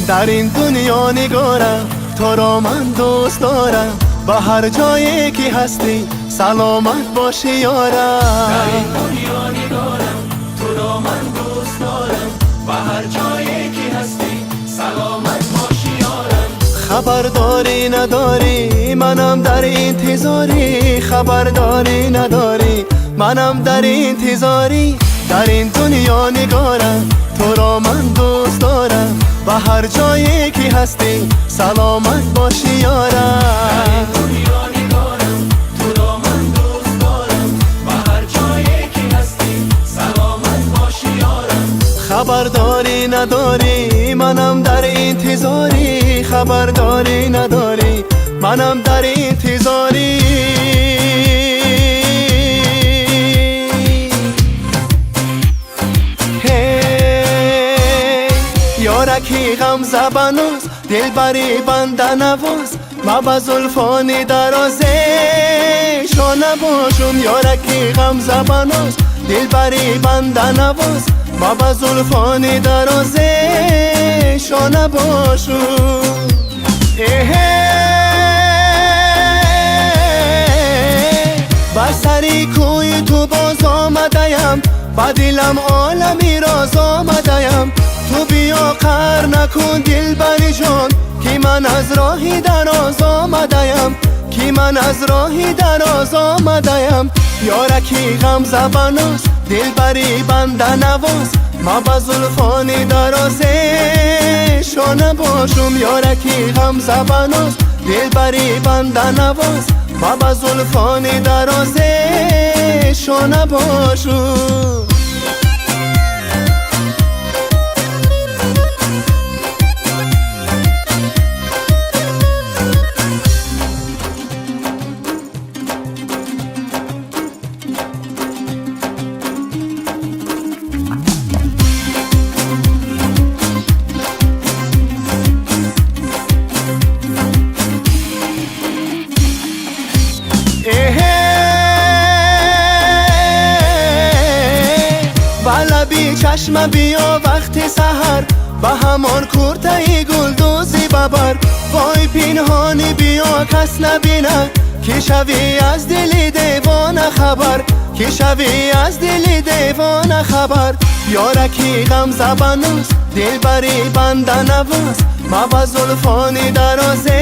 Дар ин дунё нигорам, туро ман дӯст дорам, ба ҳар ҷое ки ҳастӣ саломат бошӣ ёрам. Дар ин дунё нигорам, туро ман дӯст дорам, ба ҳар ҷое ки ҳастӣ саломат бошӣ ёрам. Хабардорӣ надорӣ, манам дар интизорӣ, хабардорӣ надорӣ, манам дар интизорӣ. Дар ин дунё нигорам, туро ман дӯст дорам, ба ҳар ҷое ки ҳастӣ саломат бошӣ ёрам. Дар ин дунё нигорам, туро ман дӯст дорам, ба ҳар ҷое ки ҳастӣ саломат бошӣ ёрам. Хабардорӣ надорӣ, манам дар интизорӣ, хабардорӣ надорӣ, манам дар интизорӣ. Ёраки ғамзабаноз, дилбари банданавоз, ма ба зулфони дарозе шона бошум. Ёраки ғамзабаноз, дилбари банданавоз, ма ба зулфони дарозе шона бошум. Эҳе, бар сари кӯи ту боз омадаям, ба дилам олами роз омадаям. Ту биё қар накун дилбари ҷон, ки ман аз роҳи дароз омадаям, ки ман аз роҳи дароз омадаям. Ёраки ғамзабаноз, дилбари банданавоз, ма ба зулфони дарозе шона бошум. Ёраки ғамзабаноз, дилбари банданавоз, ма ба зулфони дарозе шона бошум. Эҳе, ба лаби чашма биё вақти саҳар, ба ҳамон куртаи гулдӯзӣ бабар. Вой пинҳонӣ биё кас набинад, ки шавӣ аз дили девона хабар, ки шавӣ аз дили девона хабар. Ёраки ғамзабаноз, дилбари банданавоз, ма ба зулфони дарозе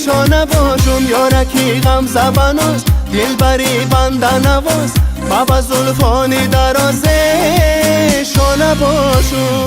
шона бошум. Ёраки ғамзабаноз, дилбари банданавоз, ма ба зулфони дарозе шона бошум.